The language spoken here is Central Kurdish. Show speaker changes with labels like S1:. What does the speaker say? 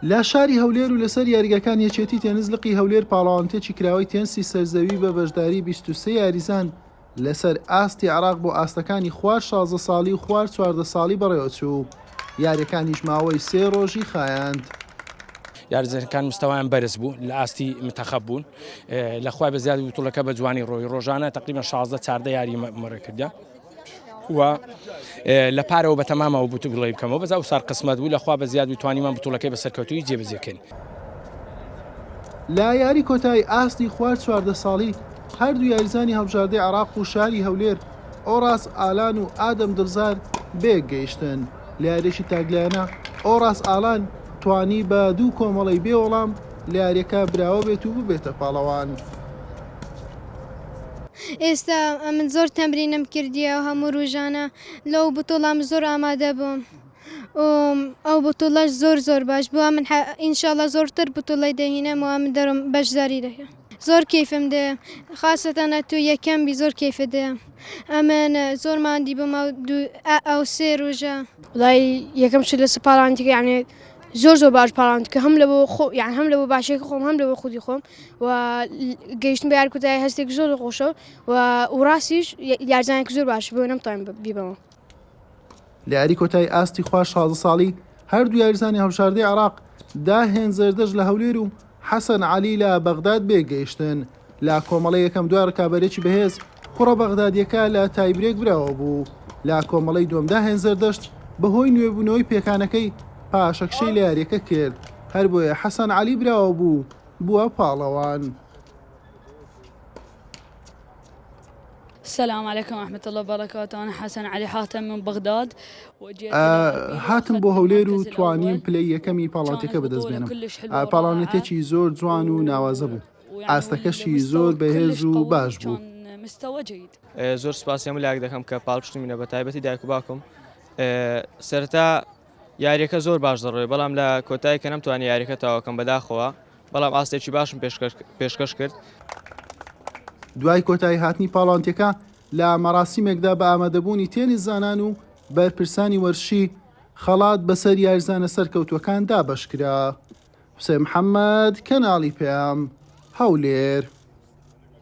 S1: لە شاری هەولێر و لەسەر یاریگاکان یەکێتی تێنس لقی هەولێر پاڵەوانێتیی کراوەی تێنسی سەرزەوی بە بەشداری 23 یاریزان لەسەر ئاستی عێراق بۆ ئاستەکانی خوار 16 ساڵی و خوار 14 ساڵی بەڕێوەچوو، یاریەکانیش ماوەی سێ ڕۆژی خایاند.
S2: یاریزانەکان مستەوایان بەرز بوو لە ئاستی منتەخەب بوون لە خوای بە زیاد وتوڵەکە بە جوانی ڕۆی ڕۆژانە تقریبا 16 چاردە یاری مەڕێکردە و لە پارەوە بە تەمامەوە بتوڵی بکەمەوە بەس ئەو سار قسمەت بوو لەخوا بە زیاد توانیمان بتوڵەکەی بە سەرکەوتووی جێبەجێکەین.
S1: لە یاری کۆتایی ئاستی خوار 14 ساڵی هەردوو یاریزانی هەڵبژاردەی عێراق و شاری هەولێر ئۆراس ئالان و ئادەم دڵزار بەیەک گەیشتن لە یاریەکی تاکلایەنە ئۆراس ئالان توانی بە دوو کۆمەڵەی بێ وەڵام لە یاریەکە براوە بێت و ببێتە پاڵەوان.
S3: ئێستا ئەمن زۆر تەمرینم کردیە و هەموو روژانە لەو بتوڵام زۆر ئامادە بووم و ئەو بتوڵەش زۆر زۆر باش بوو ئەمن ئینشاڵا زۆرتر بتوڵەی دەهینم و ئەمن دەرم بەشداری دەکەم زۆر کەیفم دێ خاسەتەن ئەتوو یەکەم بی زۆر کەیفت دێ ئەمن زۆر ماندی بووم ئەو دوو ئەو سێ روژە.
S4: وەڵایی یەکەم شت لەسەر پاڵانتیکە یعنی زۆر زۆر باش پاڵانتکە هەم لە بۆ خۆ یان هەم لە بۆ باشێک خۆم هەم لە بۆ خودی خۆم و گەیشتن بە یار کوتای هەستێک زۆر خۆشە و و ڕاستیش یارزانێک زۆر باش بۆ نەمتوانم بیبەمەوە.
S1: لە یاری کۆتایی ئاستی خوار 16 ساڵی هەردوو یاریزانی هەڵبژاردەی عێراق داهێن زەردەشت لە هەولێر و حەسەن عەلی لە بەغداد بەیەکگەیشتن لە کۆمەڵەی یەکەم دوای ڕکابەرێکی بەهێز کوڕە بەغدادیەکە لە tiebreak براوە بوو لە کۆمەڵەی دووەمدا هێنزەردەشت بەهۆی نوێبوونەوەی پێکانەکەی پاشەکشەی لە یاریەکە کرد هەربۆیە حەسەن عەلی براوە بوو بووە پاڵەوان.
S5: السلام علیکم ورحمة الله وبركاته انا حسن علي حاتم من بغداد
S1: هاتم بۆ هەولێر و توانیم پلەی یەکەمی پاڵاوتەکە بەدەست بێنم پاڵاونێتێکی زۆر جوان و ناوازە بوو ئاستەکەشی زۆر بەهێز و باش بوو.
S6: زۆر سپاسی هەموو لایەک دەکەم کە پاڵپشتی منە بە تایبەتی دایک و باوکم سەرەتا یاریەکە زۆر باش دەڕۆی بەڵام لە کۆتایی کە نەمتوانی یاریەکە تەواوکەم بەداخەوە بەڵام ئاستێکی باشم پێشکەش کرد.
S1: دوای کۆتایی هاتنی پاڵاونتەکە لە مەراسیمێکدا بە ئامادەبوونی تێنس زانان و بەرپرسانی وەرزشی خەڵات بەسەر یاریزانە سەرکەوتووەکان دابەشکرا. حوسێن محەمەد، کەناڵی پەیام، هەولێر.